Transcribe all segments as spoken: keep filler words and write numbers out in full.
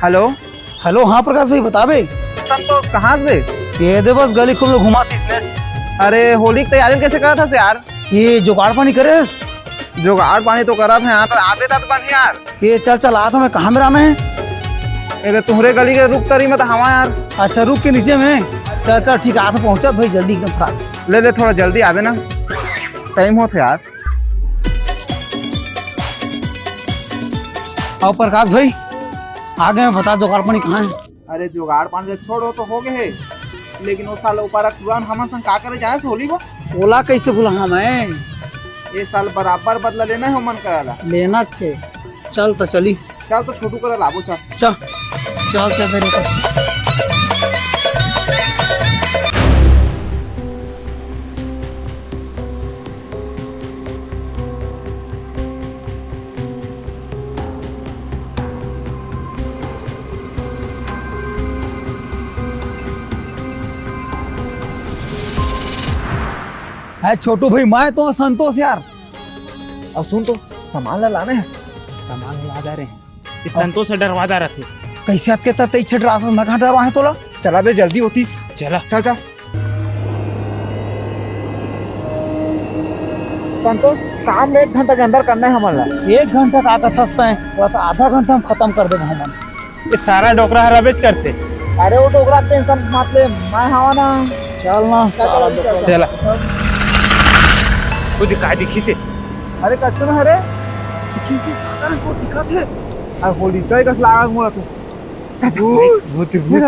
Hello. Hello, हाँ प्रकाश भाई, बता बे। संतोष, कहाँ से बे? ये दे बस गली खूब में घुमात हंव इसने। अरे, होली की तैयारी कैसे करत हस यार? ये जुगाड़ पानी करेस? जुगाड़ पानी तो करत हंव यार, पर आबे ता तो बन यार। ये चल चल, आत हंव मैं, कहाँ में रहना है? अरे, तुहरे गली के रुख तरी में तो हंव यार। अच्छा, रुख के नीचे में। चल चल, ठीक, आत हंव, पहुँचत भाई जल्दी एकदम फटाक से। ले ले, थोड़ा जल्दी आबे ना, टाइम होत हे यार। अउ प्रकाश भाई, आ गए, बता जुगाड़ पानी कहाँ है? अरे जुगाड़ पानी ले छोड़, वो तो हो गए हे, लेकिन वो साल ऊपर टुरा हमन संग का करे जाने से होली बा? ओला कैसे भुलाहां मैं? ये साल बराबर बदला लेना हे ओमन करा ला। लेना छे, चल तो चली। चल तो छोटू करा लाबो, चल। चल, चल तो फिर। है छोटू भाई, मैं तो संतोष यार। अउ सुन तो, सामान ला लाने हस? सामान ला जा रहे हैं। इस संतोष से डरवा जा रहा थे। कैसे हत के तई छे डरासस, मैं कहाँ डरवा है तोला? चला बे, जल्दी होती। चला। चल, चल। संतोष, काम एक घंटा के अंदर करना है हमन ला। एक घंटा का कथस तैं? पूरा तो आधा घंटा में खत्म कर देबो हमन। ये सारा डोकरा हर अबेच करथे। अरे वो डोकरा टेंशन मत ले, मैं हवा ना। चल ना, सारा डोकरा। चला। वो दिखा, दिखी से। अरे कच्चे में हरे। दिखी से, सारा को दिखा थे। अरे होली तो एक लागा मोला तो। भूत, भूत, भूत।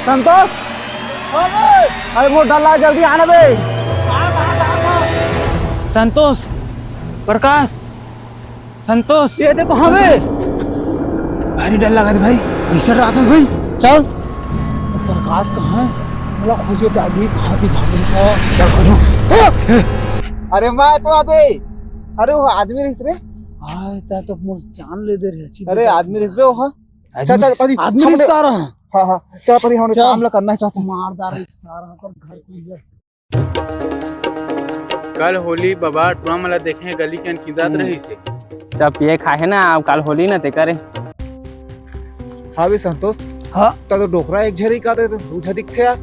संतोष, अरे मोर डल्ला, जल्दी आना बे। संतोष, प्रकाश, संतोष। ये दे तो हवे। भारी डर लगा भाई। कैसे रात है भाई? चल। प्रकाश कहाँ है? मोला खोजे तो आगे, कहाँ थी भागे? चल खोजो। अरे मैं तो अबे, अरे वो आदमी रहिस रे। आय, तैं तो मोर जान ले दे रहे, अच्छी अरे तरह। आदमी रहिस बे वो, हाँ। आदमी चल, चल, परी, आदमी हमने रिश्ता रहा। हाँ, हाँ, चल, परी, हमने चल। काम ला करना है, चल, चल। मार डाल रिश्ता रहा, ओकर घर के लिए। कल होली बबा टुरा मन ला देखे गली के अनकिंदात हम्म। रहिस हे। सब पिए खाए ना, अब काल होली ना ते करे। हाँ बे संतोष। हाँ। ता तो डोकरा एक झरी का दे, दू झरी दिखथे यार।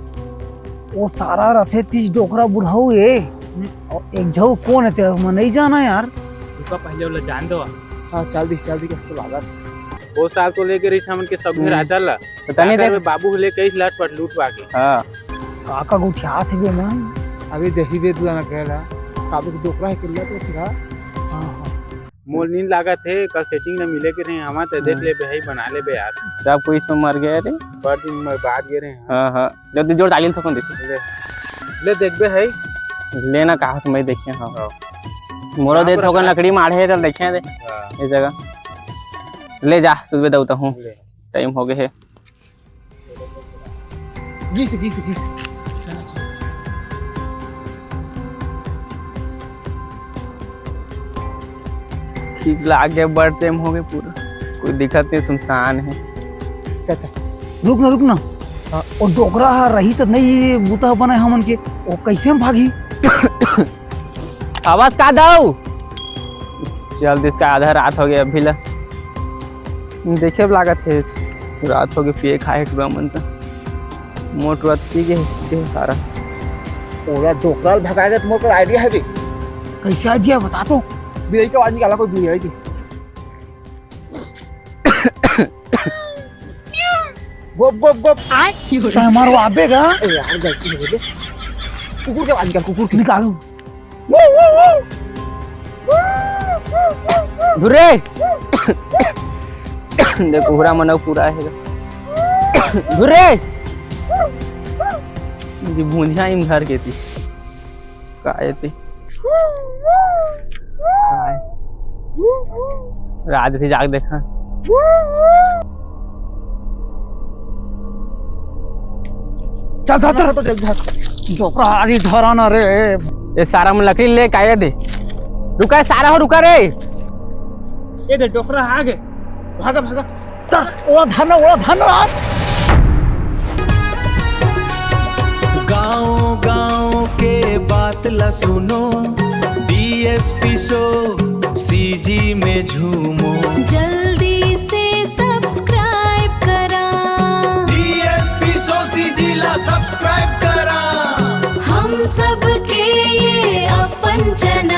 वो सारा रथे तीस डोकरा बुढ़ऊ ए। हम्म। अउ एक झऊ कोन हे ते मैं नहीं जाना यार। रुका पहले ओला जान दो। हाँ, चल दी, चल दी, कस तो लागत। वो साल तो लेके रहिस हमन के सब घर हाँ। राजा ला। तो तनी का देख। करबे, बाबू ले कइस लटपट लूट पाके। हाँ। काका गोठियात हे बे मन। अबे जही बे दुआ ना कहला। काबू की डोकरा है किल्ला तो फिर। हाँ, हाँ। मोल नींद लागत हे, कल सेटिंग ना मिले के रहे, हमा ते देख हाँ। ले बे, हई बना ले बे यार। सब कोई इसमें मर गया रे। बड़ दिन में बाद गए रहे हैं। हाँ, हाँ। जल्दी जोर ताली ठोकन दे। ले, ले देख बे, हई। लेना कहा से मैं देखे, हाँ। हाँ। मोरो कहाँ दे पर ठोकन रखा है? लकड़ी माढ़े हे, चल देखे दे। हाँ। इस जगह। ले जा, सुबह दउता हूँ। ले। टाइम हो गए हे। गीस, गीस, गीस। ठीक लाग गया, बड़ टाइम हो गए पूरा। कोई दिखत नहीं, सुनसान है। चल, चल। रुक ना, रुक ना। हाँ। वो डोकरा हा रही तो नहीं, ये बुता बनाए हमन के। वो कैसे हम भागी? आवाज का दऊ? चल, इसका आधा रात हो गया अभी ला। देखे अब लागत हे, रात हो गए, पिए खाए टुरा मन त। मोट रात पी गए, सुते हे सारा। ओला डोकरा ल भगाए के त मोर कर आइडिया हे बे। कैसे आइडिया बता तो? बिलाई के आवाज निकाला, कोई बिलाई के। गोप, गोप, गोप। आय। तैं मारो आबे गा। ए यार, गलती हो गई। कुकुर के आवाज निकाल, कुकुर के। निकालू। धुरे। देख, कुहरा मनक पूरा हे। धुरे। ये भूंजा ही घर के थी। का एती? काय? रात भी जाग देखा। चल, धर, धर, तो जल्दी धर। डोकरा आरी धरा ना रे। ये सारा मन लकड़ी ले काहे दे? रुका, सारा हो, रुका रे। ये दे, डोकरा आ गए। भागा, भागा। ओला धरना, ओला धरना। गांव गांव के बात ला सुनो, डीएसपी शो। सीजी में झूमो। जल्दी से सब्सक्राइब करा। डीएसपी सोसी जी ला सब्सक्राइब करा। हम सबके ये अपन चैनल